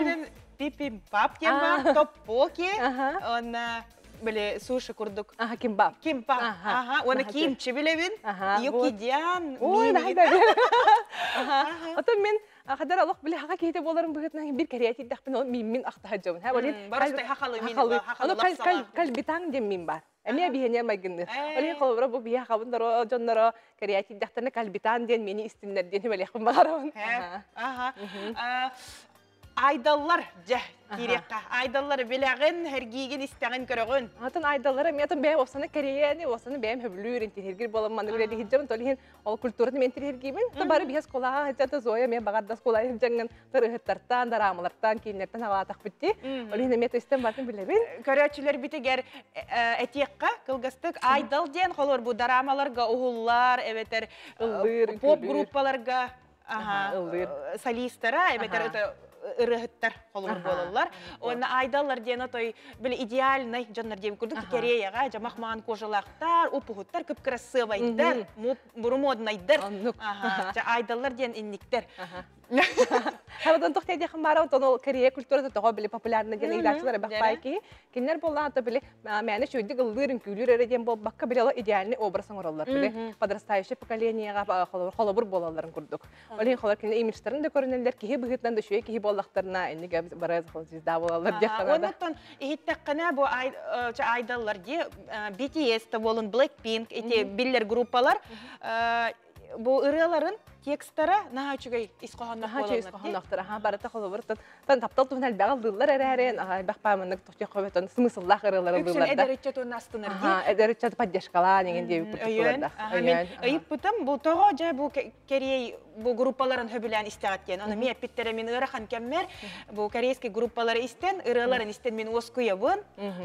пипимпап диэн баар, топпоки, онна били суши курдук. Аха, кимбап. Кимбап. Аха, уонна кимчи билэбин. Юкидиан. Ой, наһаа Отон мен хадара олох били хака киһите буоларын быһыытынан бир кэриэ тиийдэхпин ол мииммин ахтаһа дьобун. Ха, болин Барыстай хахалы мин. Ону кальбитаң диэн мин бар. Эмиэ биһиэнэ майгынныр. Ол иһин холобура бу биһи хахабын доро дьонноро кэриэ тиийдэхтэринэ кальбитан диэн мини истиннэр диэн хүмэлиэхпин баҕарабын. Аха. Айдаллар дьэ киириэххэ. Айдаллары билэҕин, эргиигин истэҕин көрөҕүн. Атын айдаллары мен атын бэйэм осаны Кореяны, осаны бэйэм хөбүлүүр интиһиргир буолан маннык үлэлиһиджабын, тол иһин ол культуратын мен интиһиргиибин. То бары биһи школаҕа сылдьан Зоя мен баҕарда школаҕа сылдьаҥҥын тырыһыттартан, дорамалартан, кииннэртэн аҕалаатахпыт дии. Ол иһин эмиэ истэн бартын билэбин. Көрөөччүлэрбитигэр этиэххэ кылгастык айдал диэн холор бу дорамаларга уһуллар, эбэтэр поп группаларга солистара эбэтэр ырыһыттар холобур буолаллар. Уонна айдаллар диэн отой били идеальный дьоннор диэн курдук Кореяҕа дьамах маан кожалаахтар, упуһуттар, кып-кырасыабайдар, бурумуодунайдар. Айдаллар диэн инниктэр. Хабатан тохтей диэхин баара, онтон ол Корея культурата тоҕо били популярна диэн ыйдааччылар эбэх баай киһи. Кинилэр буоллаҕа били мээнэ үчүгэйдик ыллыыр, үҥкүүлүүр эрэ диэн буолбакка, били идеальный образ оҥороллор. Били подрастающее поколениеға холобур буолалларын курдук. Ол иһин холор кинилэр имиджтарын да көрүнэллэр, киһи быһыытынан да үчүгэй киһи буоллахтарына, иннигэ бары звезда буолаллар диэх санаада. Оннуттан иһиттэххинэ бу айдаллар дии BTS та буолун, Blackpink ити биллэр группалар бу ырыаларын текстара наһаа үчүгэй ис хоһоонноох Наһаа үчүгэй ис хоһоонноохтор. Аха, барыта холобур тан таптал туһунан элбэҕи ыллыыллар эрээри, элбэх пааманнык тохтуоххобетон смысллаах ырыалар ыллыыллар да. Эдэр ыччат уонна астынар дии. Эдэр ыччат поддержкалаан иҥин диэбит курдук. Өйөөн. Ыйыппытым бу тоҕо дьэ бу кэриэй бу группаларын хөбүлээн истэҕит диэн. Ону ми эппиттэрэ мин ыарахан кэммэр бу корейский группалары истэн, ырыаларын истэн мин уоскуйабын.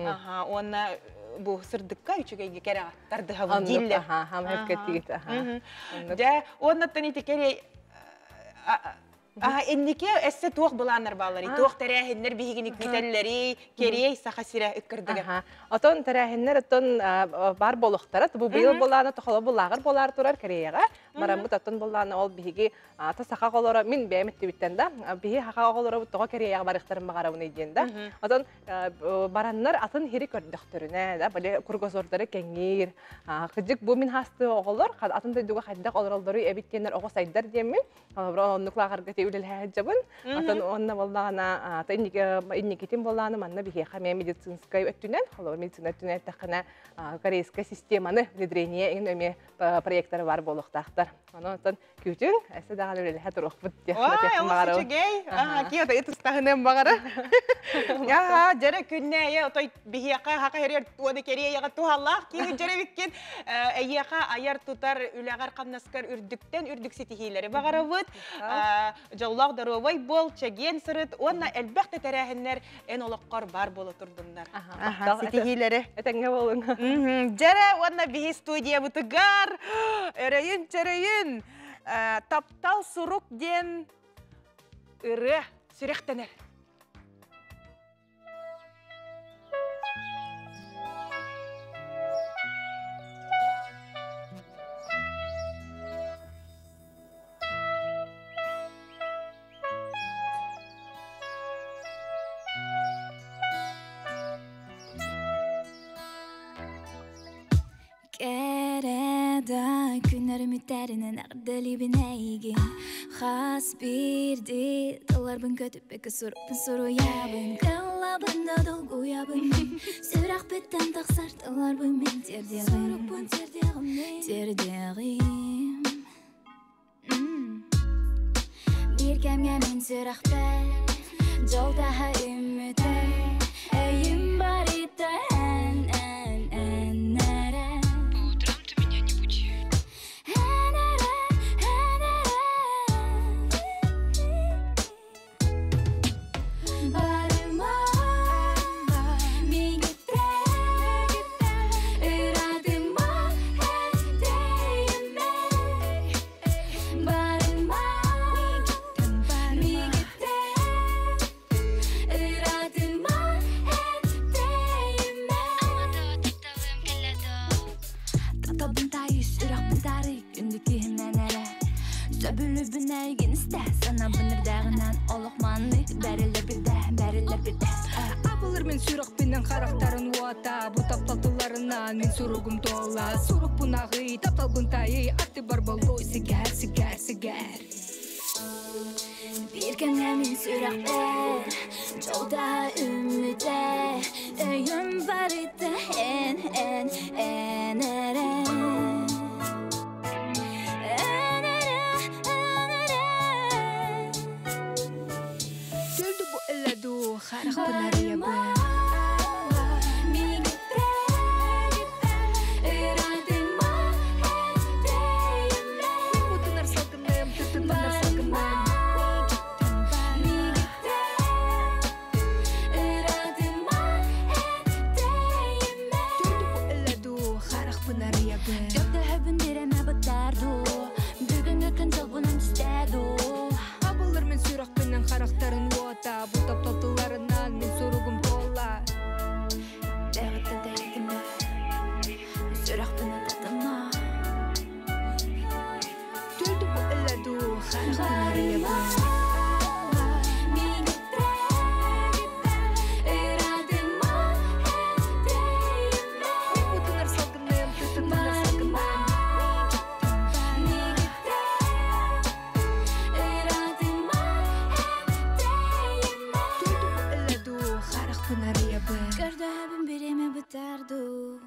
Аха, уонна бу сырдыкка үчүгэйгэ кэрэҕэ тардыһабын дииллэр. Дьэ, уоннаттан ити кэрей инники эссе туох былааннар бааллары, туох тэрээһиннэр биһигини күүтэллэри, кэриэй Саха сирэ ыккырдыга. Отон тэрээһиннэр оттон бар болохтара, бу быйыл болааны тохоло булааҕыр болаар турар Кореяҕа. Мараммыт оттон боллааны ол биһиги ата саха оҕолоро мин бэйэм өттүбүттэн да биһи саха оҕолоро тоҕо Кореяҕа барыахтарын баҕарабын диэн да. Отон бараннар атын хири көрдөхтөрүнэ да били кругозордары кэҥиир кыдьык бу мин хаасты оҕолор атын дойдуга хайдах олороллору эбит диэннэр оҕо сайдар диэммин холобура оннук лааҕырга ти үлэлэһэ атын онно буоллаҕына инникитин буоллаҕына манна биһиэхэ эмиэ медицинскай өттүнэн холобура медицина өттүнэн эттэххинэ корейскай системаны внедрение иҥин эмиэ проекттары бар буолуохтаахтар онон күүтүҥ, эссе даҕаны үлэлэһэ туруохпут диэх Ой, олус үчүгэй. Киота ытыстаһыныам баҕара. Аха, дьэрэ күннээйэ отой биһиэхэ хака хэрер уону кэриэйэҕэ туһалаах киһи дьэрэбиккин эйиэхэ айар тутар үлэҕэр хамнаскар үрдүктэн үрдүк ситиһиилэри баҕарабыт. Дьоллоох доруобай буол, чэгиэн сырыт уонна элбэх да тэрээһиннэр эн олоххор баар буола турдуннар. Аха, ситиһиилэри. Этэҥҥэ буолуҥ. Дьэрэ уонна биһи студиябытыгар өрөйүн-чөрөйүн таптал сурук диэн ырыа сүрэхтэнэр. Кэрэ да күннэрим үтэринэн эҕэрдэлиибин эйигин Хас биирдии тылларбын көтүппэккэ сурукпун суруйабын Кыллабын да долгуйабын мин Сүрэхпиттэн тахсар тылларбын мин тиэрдиэҕим Сурукпун тиэрдиэҕим мин Тиэрдиэҕим Биир кэмҥэ мин сүрэхпэр дьол таһа үммүтэ Өйүм барыта эн, эн, эн эрэ По утрам ты меня не буди. Эн эрэ, эн эрэ Барыма миигиттэн ыратыма этэйимэ Барыма миигиттэн ыратыма этэйимэ Тапталбын таайыы, сүрэхпин таарый, күндү киһимнэн эрэ. Сөбүлүүбүн эйигин истэ, санаабын эрдээҕинэн олох маннык бэриллэр бирдэ, бэриллэр бирдэ. Абылыр мин сүрэхпинэн харахтарын уота, бу таптал тылларынан мин суругум туола. Сурукпун ааҕый, тапталбын таайый, аттыбар боллуй, сигэр, сигэр, сигэр. Биир кэмҥэ мин сүрэхпэр дьол да үммүтэ, өйүм барыта эн, эн, эн эрэ. Эн эрэ, эн эрэ. Төлдү бу элэ дуу, харахпын арыйабын. Мин бутунар салгыным, тытынар салгыным. Төлдү бу элэ дуу, харахпын арыйабын. Көрдөһөбүн биремэ бытар дуу, бүгүҥҥү күн дьолбунан түстээ дуу. Абылыр мин сүрэхпинэн харахтарын уота, бу таптал тылларынан мин суругум туола. Бэҕиттэн тэйитимэ, сүрэхпин ытатыма. Төлдү бу элэ дуу, харахпын арыйабын. Мин бутунар салгыным, тытынар салгыным. Төлдү бу элэ дуу, харахпын арыйабын. Көрдөһөбүн бириэмэ бытар дуу.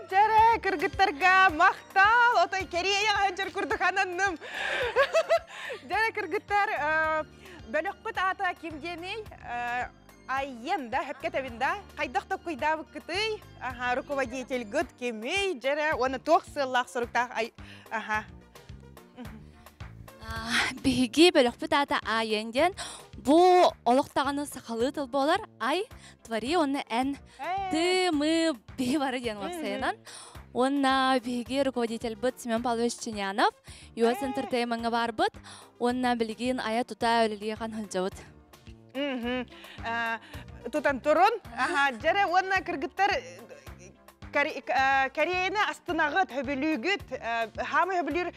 Дьэрэ, кыргыттарга махтал! Отой Кореяҕа сылдьар курдук ананным. Дьэрэ, кыргыттар, бөлөхпүт аата ким диэний? Айен да, хөпкө этэбин да? Хайдах токкуйдаабыккытый? Аха, руководительгыт кимий? Дьэрэ, уонна туох сыаллаах соруктаах аха. Биһиги бөлөхпүт аата Айен диэн. Бу олох даҕаны сахалыы тыл буолар. Ай, твори уонна эн ты, мы, биһи бары диэн уопсайынан. Уонна биһиги руководительбыт Семен Павлович Чинянов, US Entertainment-ҥа барбыт. Уонна билигин айа-тута үлэлии сылдьабыт. Тутан турун. Аха, дьэрэ уонна кыргыттар Кореяны астынаҕыт, хөбүлүүгүт, хаамы хөбүлүүр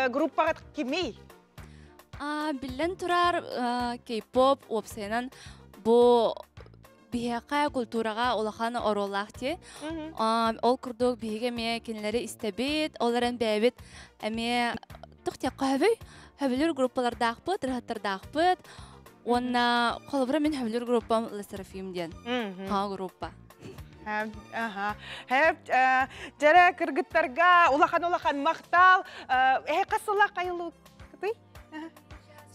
группаҕыт кимий? Биллэн турар, кей-поп уопсайынан бу биһиэхэ культураҕа улахан оруоллаах дии. Ол курдук биһиги эмиэ кинилэри истэбит, ол эрэн бэйэбит эмиэ туох диэххэ сөбүй? Хөбүлүүр группалардаахпыт, ырыһыттардаахпыт. Уонна холобура мин хөбүлүүр группам Le Seraphim диэн хаҥа группа. Аха. Дьэрэ кыргыттарга улахан-улахан махтал. Эһэ хас сыллаах хайыллыбыккытый?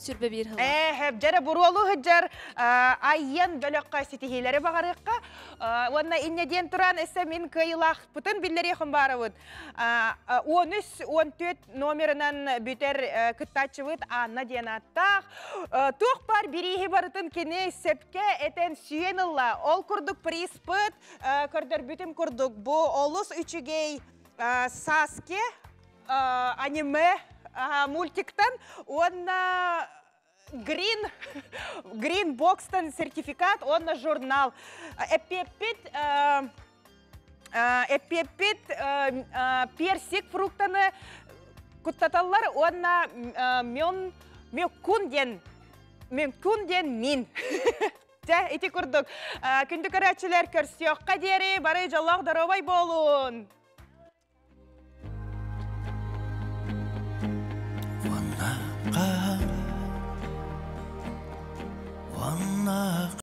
Сүрбэ биир хыла. Ээ, дьэрэ буруолу сыдьар айан бөлөххө ситиһиилэри баҕарыахха. Уонна инньэ диэн туран эссе мин кыайыылаахпытын биллэриэххин баарабыт. 13-14 номерынан бүтэр кыттааччыбыт Анна диэн ааттаах. Туох бар бирииһи барытын кини сепке этэн сүйэн ылла. Ол курдук призпыт көрдөрбүтүм курдук бу олус үчүгэй Саске аниме мультиктан уонна Green Green Boxтан сертификат уонна журнал. Эппиэппит эппиэппит персик фруктаны куттаталлар уонна мөн мөккун диэн мөккун диэн мин. Дьэ, ити курдук күндү көрөөччүлэр көрсүөххэ диэри бары дьоллоох доруобай буолун! Уонна хаһан